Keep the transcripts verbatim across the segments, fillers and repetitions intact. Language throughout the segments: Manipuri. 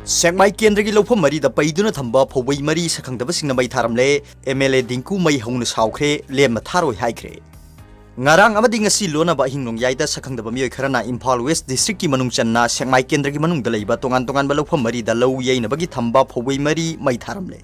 ꯁꯦꯛꯃꯥꯏ ꯀꯦꯟꯗ꯭ꯔꯒꯤ ꯂꯧꯐꯝ ꯃꯔꯤꯗ ꯄꯩꯗꯨꯅ ꯊꯝꯕ ꯐꯧꯕꯩ ꯃꯔꯤ ꯁꯛꯈꯪꯗꯕꯁꯤꯡꯅ ꯃꯩ ꯊꯥꯔꯝꯂꯦ꯫ ꯑꯦꯝ ꯑꯦꯜ ꯑꯦ ꯗꯤꯡꯀꯨ ꯃꯩ ꯍꯧꯅ ꯁꯥꯎꯈ꯭ꯔꯦ, ꯂꯦꯝꯅ ꯊꯥꯔꯣꯏ ꯍꯥꯏꯈ꯭ꯔꯦ꯫ ꯉꯔꯥꯡ ꯑꯃꯗꯤ ꯉꯁꯤ ꯂꯣꯟꯅꯕ ꯑꯍꯤꯡ ꯅꯣꯡꯌꯥꯏꯗ ꯁꯛꯈꯪꯗꯕ ꯃꯤꯑꯣꯏ ꯈꯔꯅ ꯏꯝꯐꯥꯜ ꯋꯦꯁ ꯗꯤꯁꯇ꯭ꯔꯤꯛꯀꯤ ꯃꯅꯨꯡ ꯆꯟꯅ ꯁꯦꯛꯃꯥꯏ ꯀꯦꯟꯗ꯭ꯔꯒꯤ ꯃꯅꯨꯡꯗ ꯂꯩꯕ ꯇꯣꯉꯥꯟ ꯇꯣꯉꯥꯟꯕ ꯂꯧꯐꯝ ꯃꯔꯤꯗ ꯂꯧ ꯌꯩꯅꯕꯒꯤ ꯊꯝꯕ ꯐꯧꯕꯩ ꯃꯔꯤ ꯃꯩ ꯊꯥꯔꯝꯂꯦ꯫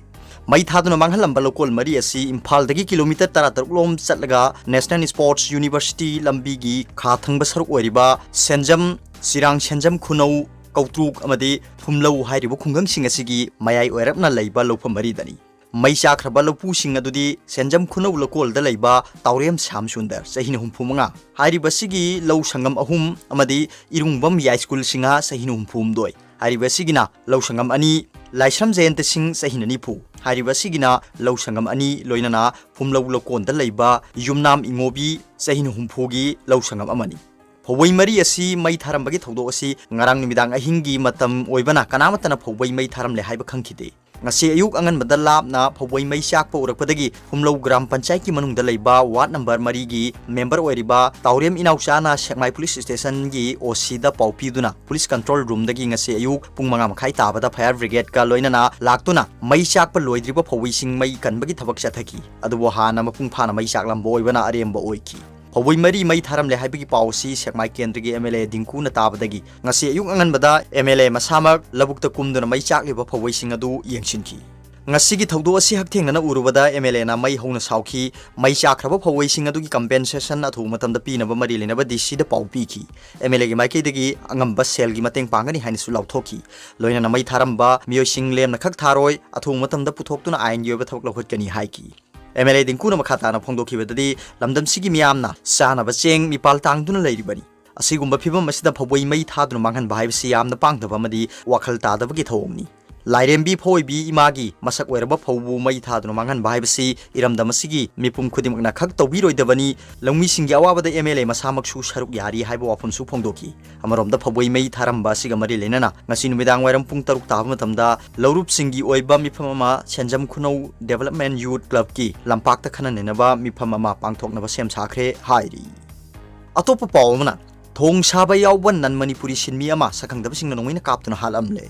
ꯃꯩ ꯊꯥꯗꯨꯅ ꯃꯥꯡꯍꯜꯂꯝꯕ ꯂꯧꯀꯣꯜ ꯃꯔꯤ ꯑꯁꯤ ꯏꯝꯐꯥꯜꯗꯒꯤ ꯀꯤꯂꯣꯃꯤꯇꯔ ꯇꯔꯥꯇꯔꯨꯛ ꯂꯣꯝ ꯆꯠꯂꯒ National Sports University ꯂꯝꯕꯤꯒꯤ ꯈꯥ ꯊꯪꯕ ꯁꯔꯨꯛ ꯑꯣꯏꯔꯤꯕ ꯁꯦꯟꯖꯝ, ꯆꯤꯔꯥꯡ ꯁꯦꯟꯖꯝ ꯈꯨꯅꯧ, ꯀꯧꯇ꯭ꯔꯨꯛ ꯑꯃꯗꯤ ꯐꯨꯝꯂꯧ ꯍꯥꯏꯔꯤꯕ ꯈꯨꯡꯒꯪꯁꯤꯡ ꯑꯁꯤꯒꯤ ꯃꯌꯥꯏ ꯑꯣꯏꯔꯞꯅ ꯂꯩꯕ ꯂꯧꯐꯝ ꯃꯔꯤꯗꯅꯤ꯫ ꯃꯩ ꯆꯥꯛꯈ꯭ꯔꯕ ꯂꯧꯄꯨꯁꯤꯡ ꯑꯗꯨꯗꯤ ꯁꯦꯟꯖꯝ ꯈꯨꯅꯧ ꯂꯧꯀꯣꯜꯗ ꯂꯩꯕ ꯇꯥꯎꯔꯦꯝ ꯁ꯭ꯌꯥꯝ ꯁꯨꯟꯗꯔ, ꯆꯍꯤꯅ ꯍꯨꯝꯐꯨ ꯃꯉꯥ꯫ ꯍꯥꯏꯔꯤꯕ ꯑꯁꯤꯒꯤ ꯂꯧ ꯁꯪꯒꯝ ꯑꯍꯨꯝ ꯑꯃꯗꯤ ꯏꯔꯨꯡꯕꯝ ꯌꯥꯏꯁ꯭ꯀꯨꯜ ꯁꯤꯡꯍ, ꯆꯍꯤꯅ ꯍꯨꯝꯐꯨ ꯍꯨꯝꯗꯣꯏ꯫ ꯍꯥꯏꯔꯤꯕ ꯑꯁꯤꯒꯤꯅ ꯂꯧ ꯁꯪꯒꯝ ꯑꯅꯤ, ꯂꯥꯏꯁ꯭ꯔꯝ ꯖꯌꯟꯇ ꯁꯤꯡ, ꯆꯍꯤꯅ ꯅꯤꯐꯨ꯫ ꯍꯥꯏꯔꯤꯕ ꯑꯁꯤꯒꯤꯅ ꯂꯧ ꯁꯪꯒꯝ ꯑꯅꯤ ꯂꯣꯏꯅꯅ ꯐꯨꯝꯂꯧ ꯂꯧꯀꯣꯟꯗ ꯂꯩꯕ ꯌꯨꯝꯅꯥꯝ ꯏꯉꯣꯕꯤ, ꯆꯍꯤꯅ ꯍꯨꯝꯐꯨꯒꯤ ꯂꯧ ꯁꯪꯒꯝ ꯑꯃꯅꯤ꯫ ꯐꯧꯕꯩ ꯃꯔꯤ ꯑꯁꯤ ꯃꯩ ꯊꯥꯔꯝꯕꯒꯤ ꯊꯧꯗꯣꯛ ꯑꯁꯤ ꯉꯔꯥꯡ ꯅꯨꯃꯤꯗꯥꯡ ꯑꯍꯤꯡꯒꯤ ꯃꯇꯝ ꯑꯣꯏꯕꯅ ꯀꯅꯥꯃꯠꯇꯅ ꯐꯧꯕꯩ ꯃꯩ ꯊꯥꯔꯝꯂꯦ ꯍꯥꯏꯕ ꯈꯪꯈꯤꯗꯦ꯫ ꯉꯁꯤ ꯑꯌꯨꯛ ꯑꯉꯟꯕꯗ ꯂꯥꯞꯅ ꯐꯧꯕꯩ ꯃꯩ ꯆꯥꯛꯄ ꯎꯔꯛꯄꯗꯒꯤ ꯐꯨꯝꯂꯧ ꯒ꯭ꯔꯥꯝ ꯄꯟꯆꯥꯌꯠꯀꯤ ꯃꯅꯨꯡꯗ ꯂꯩꯕ ꯋꯥꯔꯗ ꯅꯝꯕꯔ ꯃꯔꯤꯒꯤ ꯃꯦꯝꯕꯔ ꯑꯣꯏꯔꯤꯕ ꯇꯥꯎꯔꯦꯝ ꯏꯅꯥꯎꯆꯥꯅ ꯁꯦꯛꯃꯥꯏ ꯄꯨꯂꯤꯁ ꯁ꯭ꯇꯦꯁꯟꯒꯤ ꯑꯣ ꯁꯤꯗ ꯄꯥꯎ ꯄꯤꯗꯨꯅ ꯄꯨꯂꯤꯁ ꯀꯟꯇ꯭ꯔꯣꯜ ꯔꯨꯝꯗꯒꯤ ꯉꯁꯤ ꯑꯌꯨꯛ ꯄꯨꯡ ꯃꯉꯥ ꯃꯈꯥꯏ ꯇꯥꯕꯗ ꯐꯥꯌꯔ ꯕ꯭ꯔꯤꯒꯦꯗꯀ ꯂꯣꯏꯅꯅ ꯂꯥꯛꯇꯨꯅ ꯃꯩ ꯆꯥꯛꯄ ꯂꯣꯏꯗ꯭ꯔꯤꯕ ꯐꯧꯕꯩꯁꯤꯡ ꯃꯩ ꯀꯟꯕꯒꯤ ꯊꯕꯛ ꯆꯠꯊꯈꯤ꯫ ꯑꯗꯨꯕꯨ ꯍꯥꯟꯅ ꯃꯄꯨꯡ ꯐꯥꯅ ꯃꯩ ꯆꯥꯛꯂꯝꯕ ꯑꯣꯏꯕꯅ ꯑꯔꯦꯝꯕ ꯑꯣꯏꯈꯤ꯫ ꯐꯧꯕꯩ ꯃꯔꯤ ꯃꯩ ꯊꯥꯔꯝꯂꯦ ꯍꯥꯏꯕꯒꯤ ꯄꯥꯎ ꯑꯁꯤ ꯁꯦꯛꯃꯥꯏ ꯀꯦꯟꯗ꯭ꯔꯒꯤ ꯑꯦꯝ ꯑꯦꯜ ꯑꯦ ꯗꯤꯡꯀꯨꯅ ꯇꯥꯕꯗꯒꯤ ꯉꯁꯤ ꯑꯌꯨꯛ ꯑꯉꯟꯕꯗ ꯑꯦꯝ ꯑꯦꯜ ꯑꯦ ꯃꯁꯥꯃꯛ ꯂꯧꯕꯨꯛꯇ ꯀꯨꯝꯗꯨꯅ ꯃꯩ ꯆꯥꯛꯂꯤꯕ ꯐꯧꯕꯩꯁꯤꯡ ꯑꯗꯨ ꯌꯦꯡꯁꯤꯟꯈꯤ꯫ ꯉꯁꯤꯒꯤ ꯊꯧꯗꯣꯛ ꯑꯁꯤ ꯍꯛꯊꯦꯡꯅꯅ ꯎꯔꯨꯕꯗ ꯑꯦꯝ ꯑꯦꯜ ꯑꯦꯅ ꯃꯩ ꯍꯧꯅ ꯁꯥꯎꯈꯤ꯫ ꯃꯩ ꯆꯥꯛꯈ꯭ꯔꯕ ꯐꯧꯕꯩꯁꯤꯡ ꯑꯗꯨꯒꯤ ꯀꯝꯄꯦꯟꯁꯦꯁꯟ ꯑꯊꯨꯕ ꯃꯇꯝꯗ ꯄꯤꯅꯕ ꯃꯔꯤ ꯂꯩꯅꯕ ꯗꯤ ꯁꯤꯗ ꯄꯥꯎ ꯄꯤꯈꯤ꯫ ꯑꯦꯝ ꯑꯦꯜ ꯑꯦꯒꯤ ꯃꯥꯏꯀꯩꯗꯒꯤ ꯑꯉꯝꯕ ꯁꯦꯜꯒꯤ ꯃꯇꯦꯡ ꯄꯥꯡꯒꯅꯤ ꯍꯥꯏꯅꯁꯨ ꯂꯥꯎꯊꯣꯛꯈꯤ꯫ ꯂꯣꯏꯅꯅ ꯃꯩ ꯊꯥꯔꯝꯕ ꯃꯤꯑꯣꯏꯁꯤꯡ ꯂꯦꯝꯅ ꯈꯛ ꯊꯥꯔꯣꯏ, ꯑꯊꯨꯕ ꯃꯇꯝꯗ ꯄꯨꯊꯣꯛꯇꯨꯅ ꯑꯥꯏꯟꯒꯤ ꯑꯣꯏꯕ ꯊꯕꯛ ꯂꯧꯈꯠꯀꯅꯤ ꯍꯥꯏꯈꯤ꯫ ꯑꯦꯝ ꯑꯦꯜ ꯑꯦ ꯗꯤꯡꯀꯨꯅ ꯃꯈꯥ ꯇꯥꯅ ꯐꯣꯡꯗꯣꯛꯈꯤꯕꯗꯗꯤ, ꯂꯝꯗꯝꯁꯤꯒꯤ ꯃꯤꯌꯥꯝꯅ ꯆꯥꯅꯕ ꯆꯦꯡ ꯃꯤꯄꯥꯜ ꯇꯥꯡꯗꯨꯅ ꯂꯩꯔꯤꯕꯅꯤ꯫ ꯑꯁꯤꯒꯨꯝꯕ ꯐꯤꯚꯝ ꯑꯁꯤꯗ ꯐꯧꯕꯩ ꯃꯩ ꯊꯥꯗꯨꯅ ꯃꯥꯡꯍꯟꯕ ꯍꯥꯏꯕꯁꯤ ꯌꯥꯝꯅ ꯄꯥꯡꯗꯕ ꯑꯃꯗꯤ ꯋꯥꯈꯜ ꯇꯥꯗꯕꯒꯤ ꯊꯧꯑꯣꯡꯅꯤ꯫ ꯂꯥꯏꯔꯦꯝꯕꯤ ꯐꯧꯑꯣꯏꯕꯤ ꯏꯃꯥꯒꯤ ꯃꯁꯛ ꯑꯣꯏꯔꯕ ꯐꯧꯕꯨ ꯃꯩ ꯊꯥꯗꯨꯅ ꯃꯥꯡꯍꯟꯕ ꯍꯥꯏꯕꯁꯤ ꯏꯔꯝꯗꯝ ꯑꯁꯤꯒꯤ ꯃꯤꯄꯨꯝ ꯈꯨꯗꯤꯡꯃꯛꯅ ꯈꯛ ꯇꯧꯕꯤꯔꯣꯏꯗꯕꯅꯤ꯫ ꯂꯧꯃꯤꯁꯤꯡꯒꯤ ꯑꯋꯥꯕꯗ ꯑꯦꯝ ꯑꯦꯜ ꯑꯦ ꯃꯁꯥꯃꯛꯁꯨ ꯁꯔꯨꯛ ꯌꯥꯔꯤ ꯍꯥꯏꯕ ꯋꯥꯐꯝꯁꯨ ꯐꯣꯡꯗꯣꯛꯈꯤ꯫ ꯑꯃꯔꯣꯝꯗ ꯐꯧꯕꯩ ꯃꯩ ꯊꯥꯔꯝꯕ ꯑꯁꯤꯒ ꯃꯔꯤ ꯂꯩꯅꯅ ꯉꯁꯤ ꯅꯨꯃꯤꯗꯥꯡ ꯋꯥꯏꯔꯝ ꯄꯨꯡ ꯇꯔꯨꯛ ꯇꯥꯕ ꯃꯇꯝꯗ ꯂꯧꯔꯨꯞꯁꯤꯡꯒꯤ ꯑꯣꯏꯕ ꯃꯤꯐꯝ ꯑꯃ ꯁꯦꯟꯖꯝ ꯈꯨꯅꯧ ꯗꯦꯕꯂꯞꯃꯦꯟ ꯌꯨꯠ ꯀ꯭ꯂꯕꯀꯤ ꯂꯝꯄꯥꯛꯇ ꯈꯟꯅ ꯅꯩꯅꯕ ꯃꯤꯐꯝ ꯑꯃ ꯄꯥꯡꯊꯣꯛꯅꯕ ꯁꯦꯝ ꯁꯥꯈ꯭ꯔꯦ ꯍꯥꯏꯔꯤ꯫ ꯑꯇꯣꯞꯄ ꯄꯥꯎ ꯑꯃꯅ, ꯊꯣꯡ ꯁꯥꯕ ꯌꯥꯎꯕ ꯅꯟ ꯃꯅꯤꯄꯨꯔꯤ ꯁꯤꯟꯃꯤ ꯑꯃ ꯁꯛꯈꯪꯗꯕꯁꯤꯡꯅ ꯅꯣꯡꯃꯩꯅ ꯀꯥꯞꯇꯨꯅ ꯍꯥꯠꯂꯝꯂꯦ꯫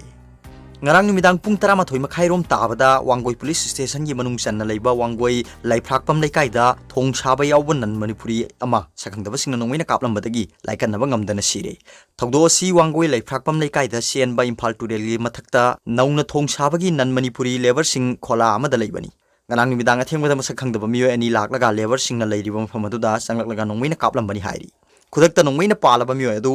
ꯉꯔꯥꯡ ꯅꯨꯃꯤꯗꯥꯡ ꯄꯨꯡ ꯇꯔꯥꯃꯥꯊꯣꯏ ꯃꯈꯥꯏꯔꯣꯝ ꯇꯥꯕꯗ ꯋꯥꯡꯒꯣꯏ ꯄꯨꯂꯤꯁ ꯁ꯭ꯇꯦꯁꯟꯒꯤ ꯃꯅꯨꯡ ꯆꯟꯅ ꯂꯩꯕ ꯋꯥꯡꯒꯣꯏ ꯂꯩꯐ꯭ꯔꯥꯛꯄꯝ ꯂꯩꯀꯥꯏꯗ ꯊꯣꯡ ꯁꯥꯕ ꯌꯥꯎꯕ ꯅꯟ ꯃꯅꯤꯄꯨꯔꯤ ꯑꯃ ꯁꯛꯈꯪꯗꯕꯁꯤꯡꯅ ꯅꯣꯡꯃꯩꯅ ꯀꯥꯞꯂꯝꯕꯗꯒꯤ ꯂꯥꯏꯀꯠꯅꯕ ꯉꯝꯗꯅ ꯁꯤꯔꯦ꯫ ꯊꯧꯗꯣꯛ ꯑꯁꯤ ꯋꯥꯡꯒꯣꯏ ꯂꯩꯐ꯭ꯔꯥꯛꯄꯝ ꯂꯩꯀꯥꯏꯗ ꯆꯦꯟꯕ ꯏꯝꯐꯥꯜ ꯇꯨꯔꯦꯜꯒꯤ ꯃꯊꯛꯇ ꯅꯧꯅ ꯊꯣꯡ ꯁꯥꯕꯒꯤ ꯅꯟ ꯃꯅꯤꯄꯨꯔꯤ ꯂꯦꯕꯔꯁꯤꯡ ꯈꯣꯂꯥ ꯑꯃꯗ ꯂꯩꯕꯅꯤ꯫ ꯉꯔꯥꯡ ꯅꯨꯃꯤꯗꯥꯡ ꯑꯊꯦꯡꯕꯗ ꯃꯁꯛ ꯈꯪꯗꯕ ꯃꯤꯑꯣꯏ ꯑꯅꯤ ꯂꯥꯛꯂꯒ ꯂꯦꯕꯔꯁꯤꯡꯅ ꯂꯩꯔꯤꯕ ꯃꯐꯝ ꯑꯗꯨꯗ ꯆꯪꯂꯛꯂꯒ ꯅꯣꯡꯃꯩꯅ ꯀꯥꯞꯂꯝꯕꯅꯤ ꯍꯥꯏꯔꯤ꯫ ꯈꯨꯗꯛꯇ ꯅꯣꯡꯃꯩꯅ ꯄꯥꯜꯂꯕ ꯃꯤꯑꯣꯏ ꯑꯗꯨ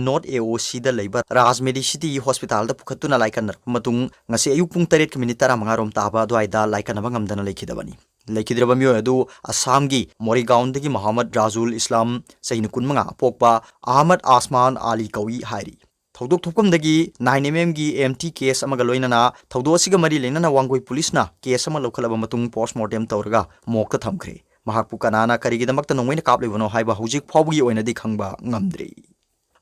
ꯅꯣꯔꯠ ꯑꯦ ꯑꯣ ꯁꯤꯗ ꯂꯩꯕ ꯔꯥꯖ ꯃꯦꯗꯤꯁꯤꯇꯤ ꯍꯣꯁꯄꯤꯇꯥꯜꯗ ꯄꯨꯈꯠꯇꯨꯅ ꯂꯥꯏꯀꯠꯅꯔꯛꯄ ꯃꯇꯨꯡ ꯉꯁꯤ ꯑꯌꯨꯛ ꯄꯨꯡ ꯇꯔꯦꯠꯀꯤ ꯃꯤꯅꯤꯠ ꯇꯔꯥꯃꯉꯥꯔꯣꯝ ꯇꯥꯕ ꯑꯗꯨꯋꯥꯏꯗ ꯂꯥꯏꯀꯠꯅꯕ ꯉꯝꯗꯅ ꯂꯩꯈꯤꯗꯕꯅꯤ꯫ ꯂꯩꯈꯤꯗ꯭ꯔꯕ ꯃꯤꯑꯣꯏ ꯑꯗꯨ ꯑꯁꯥꯝꯒꯤ ꯃꯣꯔꯤꯒꯥꯎꯟꯗꯒꯤ ꯃꯣꯍꯝꯃꯗ ꯔꯥꯖꯨꯜ ꯏꯁꯂꯥꯝ, ꯆꯍꯤ ꯀꯨꯟꯃꯉꯥ, ꯄꯣꯛꯄ ꯑꯍꯃꯗ ꯑꯁꯃꯥꯟ ꯑꯂꯤ ꯀꯧꯏ ꯍꯥꯏꯔꯤ꯫ ꯊꯧꯗꯣꯛ ꯊꯣꯛꯐꯝꯗꯒꯤ ꯅꯥꯏꯟ ꯑꯦꯝ ꯑꯦꯝꯒꯤ ꯑꯦꯝ ꯇꯤ ꯀꯦꯁ ꯑꯃꯒ ꯂꯣꯏꯅꯅ ꯊꯧꯗꯣꯛ ꯑꯁꯤꯒ ꯃꯔꯤ ꯂꯩꯅꯅ ꯋꯥꯡꯒꯣꯏ ꯄꯨꯂꯤꯁꯅ ꯀꯦꯁ ꯑꯃ ꯂꯧꯈꯠꯂꯕ ꯃꯇꯨꯡ ꯄꯣꯁꯃꯣꯔꯇꯦꯝ ꯇꯧꯔꯒ ꯃꯣꯔꯒꯇ ꯊꯝꯈ꯭ꯔꯦ꯫ ꯃꯍꯥꯛꯄꯨ ꯀꯅꯥꯅ ꯀꯔꯤꯒꯤꯗꯃꯛꯇ ꯅꯣꯡꯃꯩꯅ ꯀꯥꯞꯂꯤꯕꯅꯣ ꯍꯥꯏꯕ ꯍꯧꯖꯤꯛ ꯐꯥꯎꯕꯒꯤ ꯑꯣꯏꯅꯗꯤ ꯈꯪꯕ ꯉꯝꯗ꯭ꯔꯤ꯫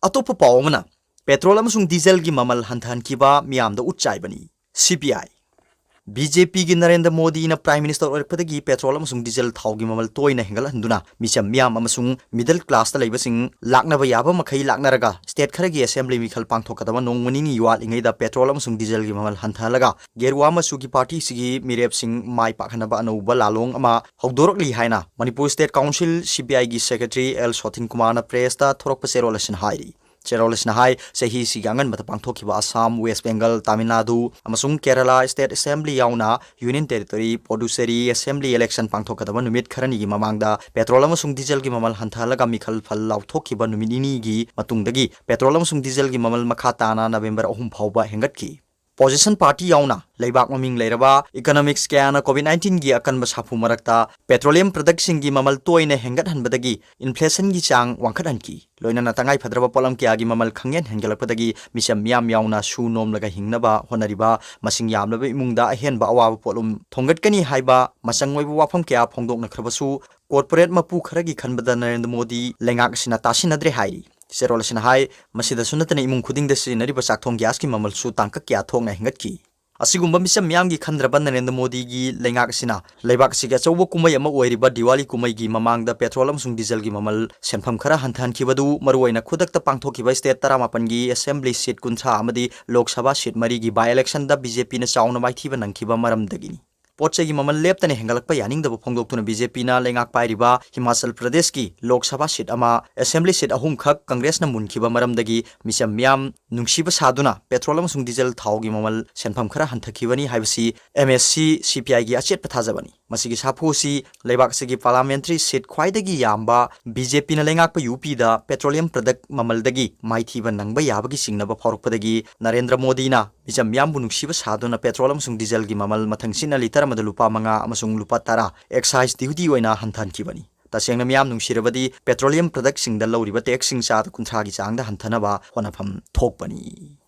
ꯑꯇꯣꯞꯄ ꯄꯥꯎ ꯑꯃꯅ, ꯄꯦꯇ꯭ꯔꯣꯜ ꯑꯃꯁꯨꯡ ꯗꯤꯖꯜꯒꯤ ꯃꯃꯜ ꯍꯟꯊꯍꯟꯈꯤꯕ ꯃꯤꯌꯥꯝꯗ ꯎꯠ ꯆꯥꯏꯕꯅꯤ꯫ ꯁꯤ ꯄꯤ ꯑꯥꯏ꯫ ꯕꯤ ꯖꯦ ꯄꯤꯒꯤ ꯅꯔꯦꯟꯗ꯭ꯔ ꯃꯣꯗꯤꯅ ꯄ꯭ꯔꯥꯏꯝ ꯃꯤꯅꯤꯁꯇꯔ ꯑꯣꯏꯔꯛꯄꯗꯒꯤ ꯄꯦꯇ꯭ꯔꯣꯜ ꯑꯃꯁꯨꯡ ꯗꯤꯖꯜ ꯊꯥꯎꯒꯤ ꯃꯃꯜ ꯇꯣꯏꯅ ꯍꯦꯟꯒꯠꯍꯟꯗꯨꯅ ꯃꯤꯆꯝ ꯃꯤꯌꯥꯝ ꯑꯃꯁꯨꯡ ꯃꯤꯗꯜ ꯀ꯭ꯂꯥꯁꯇ ꯂꯩꯕꯁꯤꯡ ꯂꯥꯛꯅꯕ ꯌꯥꯕ ꯃꯈꯩ ꯂꯥꯛꯅꯔꯒ ꯁ꯭ꯇꯦꯠ ꯈꯔꯒꯤ ꯑꯦꯁꯦꯝꯕ꯭ꯂꯤ ꯃꯤꯈꯜ ꯄꯥꯡꯊꯣꯛꯀꯗꯕ ꯅꯣꯡꯃ ꯅꯤꯅꯤ ꯋꯥꯠꯂꯤꯉꯩꯗ ꯄꯦꯇ꯭ꯔꯣꯜ ꯑꯃꯁꯨꯡ ꯗꯤꯖꯜꯒꯤ ꯃꯃꯜ ꯍꯟꯊꯍꯜꯂꯒ ꯒꯦꯔꯨꯋꯥ ꯃꯆꯨꯒꯤ ꯄꯥꯔꯇꯤꯁꯤꯒꯤ ꯃꯤꯔꯦꯞꯁꯤꯡ ꯃꯥꯏ ꯄꯥꯛꯍꯟꯅꯕ ꯑꯅꯧꯕ ꯂꯥꯂꯣꯡ ꯑꯃ ꯍꯧꯗꯣꯔꯛꯂꯤ ꯍꯥꯏꯅ ꯃꯅꯤꯄꯨꯔ ꯁ꯭ꯇꯦꯠ ꯀꯥꯎꯟꯁꯤꯜ, ꯁꯤ ꯄꯤ ꯑꯥꯏꯒꯤ ꯁꯦꯀ꯭ꯔꯦꯇꯔꯤ ꯑꯦꯜ ꯁꯣꯊꯤꯟ ꯀꯨꯃꯥꯔꯅ ꯄ꯭ꯔꯦꯁꯇ ꯊꯣꯔꯛꯄ ꯆꯦꯔꯣꯜ ꯑꯁꯤꯅ ꯍꯥꯏꯔꯤ꯫ ꯆꯦꯔꯣꯜ ꯑꯁꯤꯅ ꯍꯥꯏ, ꯆꯍꯤꯁꯤꯒꯤ ꯑꯉꯟꯕꯗ ꯄꯥꯡꯊꯣꯛꯈꯤꯕ ꯑꯁꯥꯝ, ꯋꯦꯁ ꯕꯦꯡꯒꯜ, ꯇꯥꯃꯤꯜ ꯅꯥꯗꯨ ꯑꯃꯁꯨꯡ ꯀꯦꯔꯂꯥ ꯁ꯭ꯇꯦꯠ ꯑꯦꯁꯦꯝꯕ꯭ꯂꯤ ꯌꯥꯎꯅ ꯌꯨꯅꯤꯌꯟ ꯇꯦꯔꯤꯇꯣꯔꯤ ꯄꯣꯗꯨꯆꯦꯔꯤ ꯑꯦꯁꯦꯝꯕ꯭ꯂꯤ ꯏꯂꯦꯛꯁꯟ ꯄꯥꯡꯊꯣꯛꯀꯗꯕ ꯅꯨꯃꯤꯠ ꯈꯔꯅꯤꯒꯤ ꯃꯃꯥꯡꯗ ꯄꯦꯇ꯭ꯔꯣꯜ ꯑꯃꯁꯨꯡ ꯗꯤꯖꯜꯒꯤ ꯃꯃꯜ ꯍꯟꯊꯍꯜꯂꯒ ꯃꯤꯈꯜ ꯐꯜ ꯂꯥꯎꯊꯣꯛꯈꯤꯕ ꯅꯨꯃꯤꯠ ꯅꯤꯅꯤꯒꯤ ꯃꯇꯨꯡꯗꯒꯤ ꯄꯦꯇ꯭ꯔꯣꯜ ꯑꯃꯁꯨꯡ ꯗꯤꯖꯜꯒꯤ ꯃꯃꯜ ꯃꯈꯥ ꯇꯥꯅ ꯅꯕꯦꯝꯕꯔ ꯑꯍꯨꯝ ꯐꯥꯎꯕ ꯍꯦꯟꯒꯠꯈꯤ꯫ ꯄꯣꯖꯤꯁꯟ ꯄꯥꯔꯇꯤ ꯌꯥꯎꯅ ꯂꯩꯕꯥꯛ ꯃꯃꯤꯡ ꯂꯩꯔꯕ ꯏꯀꯣꯅꯣꯃꯤꯛꯁ ꯀꯌꯥꯅ ꯀꯣꯚꯤꯗ ꯅꯥꯏꯟꯇꯤꯟꯒꯤ ꯑꯀꯟꯕ ꯁꯥꯐꯨ ꯃꯔꯛꯇ ꯄꯦꯇ꯭ꯔꯣꯂꯤꯌꯝ ꯄ꯭ꯔꯗꯛꯁꯤꯡꯒꯤ ꯃꯃꯜ ꯇꯣꯏꯅ ꯍꯦꯟꯒꯠꯍꯟꯕꯗꯒꯤ ꯏꯟꯐ꯭ꯂꯦꯁꯟꯒꯤ ꯆꯥꯡ ꯋꯥꯡꯈꯠꯍꯟꯈꯤ꯫ ꯂꯣꯏꯅꯅ ꯇꯉꯥꯏ ꯐꯗ꯭ꯔꯕ ꯄꯣꯠꯂꯝ ꯀꯌꯥꯒꯤ ꯃꯃꯜ ꯈꯪꯍꯦꯟ ꯍꯦꯟꯒꯠꯂꯛꯄꯗꯒꯤ ꯃꯤꯆꯝ ꯃꯤꯌꯥꯝ ꯌꯥꯎꯅ ꯁꯨ ꯅꯣꯝꯂꯒ ꯍꯤꯡꯅꯕ ꯍꯣꯠꯅꯔꯤꯕ ꯃꯁꯤꯡ ꯌꯥꯝꯂꯕ ꯏꯃꯨꯡꯗ ꯑꯍꯦꯟꯕ ꯑꯋꯥꯕ ꯄꯣꯠꯂꯨꯝ ꯊꯣꯡꯒꯠꯀꯅꯤ ꯍꯥꯏꯕ ꯃꯆꯪ ꯑꯣꯏꯕ ꯋꯥꯐꯝ ꯀꯌꯥ ꯐꯣꯡꯗꯣꯛꯅꯈ꯭ꯔꯕꯁꯨ, ꯀꯣꯔꯄꯣꯔꯦꯠ ꯃꯄꯨ ꯈꯔꯒꯤ ꯈꯟꯕꯗ ꯅꯔꯦꯟꯗ꯭ꯔ ꯃꯣꯗꯤ ꯂꯩꯉꯥꯛ ꯑꯁꯤꯅ ꯇꯥꯁꯤꯟꯅꯗ꯭ꯔꯦ ꯍꯥꯏꯔꯤ꯫ ꯆꯦꯔꯣꯜ ꯑꯁꯤꯅ ꯍꯥꯏ, ꯃꯁꯤꯗꯁꯨ ꯅꯠꯇꯅ ꯏꯃꯨꯡ ꯈꯨꯗꯤꯡꯗ ꯁꯤꯖꯤꯟꯅꯔꯤꯕ ꯆꯥꯛꯊꯣꯡ ꯒ꯭ꯌꯥꯁꯀꯤ ꯃꯃꯜꯁꯨ ꯇꯥꯡꯀꯛ ꯀꯌꯥ ꯊꯣꯛꯅ ꯍꯦꯟꯒꯠꯈꯤ꯫ ꯑꯁꯤꯒꯨꯝꯕ ꯃꯤꯆꯝ ꯃꯤꯌꯥꯝꯒꯤ ꯈꯟꯗ꯭ꯔꯕ ꯅꯔꯦꯟꯗ꯭ꯔ ꯃꯣꯗꯤꯒꯤ ꯂꯩꯉꯥꯛ ꯑꯁꯤꯅ ꯂꯩꯕꯥꯛ ꯑꯁꯤꯒꯤ ꯑꯆꯧꯕ ꯀꯨꯝꯍꯩ ꯑꯃ ꯑꯣꯏꯔꯤꯕ ꯗꯤꯋꯥꯂꯤ ꯀꯨꯝꯍꯩꯒꯤ ꯃꯃꯥꯡꯗ ꯄꯦꯇ꯭ꯔꯣꯜ ꯑꯃꯁꯨꯡ ꯗꯤꯖꯜꯒꯤ ꯃꯃꯜ ꯁꯦꯟꯐꯝ ꯈꯔ ꯍꯟꯊꯍꯟꯈꯤꯕꯗꯨ ꯃꯔꯨꯑꯣꯏꯅ ꯈꯨꯗꯛꯇ ꯄꯥꯡꯊꯣꯛꯈꯤꯕ ꯁ꯭ꯇꯦꯠ ꯇꯔꯥꯃꯥꯄꯟꯒꯤ ꯑꯦꯁꯦꯝꯕ꯭ꯂꯤ ꯁꯤꯠ ꯀꯨꯟꯊ꯭ꯔꯥ ꯑꯃꯗꯤ ꯂꯣꯛ ꯁꯚꯥ ꯁꯤꯠ ꯃꯔꯤꯒꯤ ꯕꯥꯏ ꯏꯂꯦꯛꯁꯟꯗ ꯕꯤ ꯖꯦ ꯄꯤꯅ ꯆꯥꯎꯅ ꯃꯥꯏꯊꯤꯕ ꯅꯪꯈꯤꯕ ꯃꯔꯝꯗꯒꯤꯅꯤ꯫ ꯄꯣꯠ ꯆꯩꯒꯤ ꯃꯃꯜ ꯂꯦꯞꯇꯅ ꯍꯦꯟꯒꯠꯂꯛꯄ ꯌꯥꯅꯤꯡꯗꯕ ꯐꯣꯡꯗꯣꯛꯇꯨꯅ ꯕꯤ ꯖꯦ ꯄꯤꯅ ꯂꯩꯉꯥꯛ ꯄꯥꯏꯔꯤꯕ ꯍꯤꯃꯥꯆꯜ ꯄ꯭ꯔꯗꯦꯁꯀꯤ ꯂꯣꯛ ꯁꯚꯥ ꯁꯤꯠ ꯑꯃ, ꯑꯦꯁꯦꯝꯕ꯭ꯂꯤ ꯁꯤꯠ ꯑꯍꯨꯝꯈꯛ ꯀꯪꯒ꯭ꯔꯦꯁꯅ ꯃꯨꯟꯈꯤꯕ ꯃꯔꯝꯗꯒꯤ ꯃꯤꯆꯝ ꯃꯤꯌꯥꯝ ꯅꯨꯡꯁꯤꯕ ꯁꯥꯗꯨꯅ ꯄꯦꯇ꯭ꯔꯣꯜ ꯑꯃꯁꯨꯡ ꯗꯤꯖꯜ ꯊꯥꯎꯒꯤ ꯃꯃꯜ ꯁꯦꯟꯐꯝ ꯈꯔ ꯍꯟꯊꯈꯤꯕꯅꯤ ꯍꯥꯏꯕꯁꯤ ꯑꯦꯝ ꯑꯦꯁ ꯁꯤ ꯁꯤ ꯄꯤ ꯑꯥꯏꯒꯤ ꯑꯆꯦꯠꯄ ꯊꯥꯖꯕꯅꯤ꯫ ꯃꯁꯤꯒꯤ ꯁꯥꯐꯨ ꯑꯁꯤ ꯂꯩꯕꯥꯛ ꯑꯁꯤꯒꯤ ꯄꯥꯔꯂꯤꯌꯥꯃꯦꯟꯇꯔꯤ ꯁꯤꯠ ꯈ꯭ꯋꯥꯏꯗꯒꯤ ꯌꯥꯝꯕ ꯕꯤ ꯖꯦ ꯄꯤꯅ ꯂꯩꯉꯥꯛꯄ ꯌꯨ ꯄꯤꯗ ꯄꯦꯇ꯭ꯔꯣꯂꯤꯌꯝ ꯄ꯭ꯔꯗꯛ ꯃꯃꯜꯗꯒꯤ ꯃꯥꯏꯊꯤꯕ ꯅꯪꯕ ꯌꯥꯕꯒꯤ ꯆꯤꯡꯅꯕ ꯐꯥꯎꯔꯛꯄꯗꯒꯤ ꯅꯔꯦꯟꯗ꯭ꯔ ꯃꯣꯗꯤꯅ ꯃꯤꯆꯝ ꯃꯤꯌꯥꯝꯕꯨ ꯅꯨꯡꯁꯤꯕ ꯁꯥꯗꯨꯅ ꯄꯦꯇ꯭ꯔꯣꯜ ꯑꯃꯁꯨꯡ ꯗꯤꯖꯜꯒꯤ ꯃꯃꯜ ꯃꯊꯪꯁꯤꯠꯅ ꯂꯤꯇꯔ ꯑꯃꯗ ꯂꯨꯄꯥ ꯃꯉꯥ ꯑꯃꯁꯨꯡ ꯂꯨꯄꯥ ꯇꯔꯥ ꯑꯦꯛꯁꯥꯏꯖ ꯗ꯭ꯌꯨꯇꯤ ꯑꯣꯏꯅ ꯍꯟꯊꯍꯟꯈꯤꯕꯅꯤ꯫ ꯇꯁꯦꯡꯅ ꯃꯤꯌꯥꯝ ꯅꯨꯡꯁꯤꯔꯕꯗꯤ ꯄꯦꯇ꯭ꯔꯣꯂꯤꯌꯝ ꯄ꯭ꯔꯗꯛꯁꯤꯡꯗ ꯂꯧꯔꯤꯕ ꯇꯦꯛꯁꯁꯤꯡ ꯆꯥꯗ ꯀꯨꯟꯊ꯭ꯔꯥꯒꯤ ꯆꯥꯡꯗ ꯍꯟꯊꯅꯕ ꯍꯣꯠꯅꯐꯝ ꯊꯣꯛꯄꯅꯤ꯫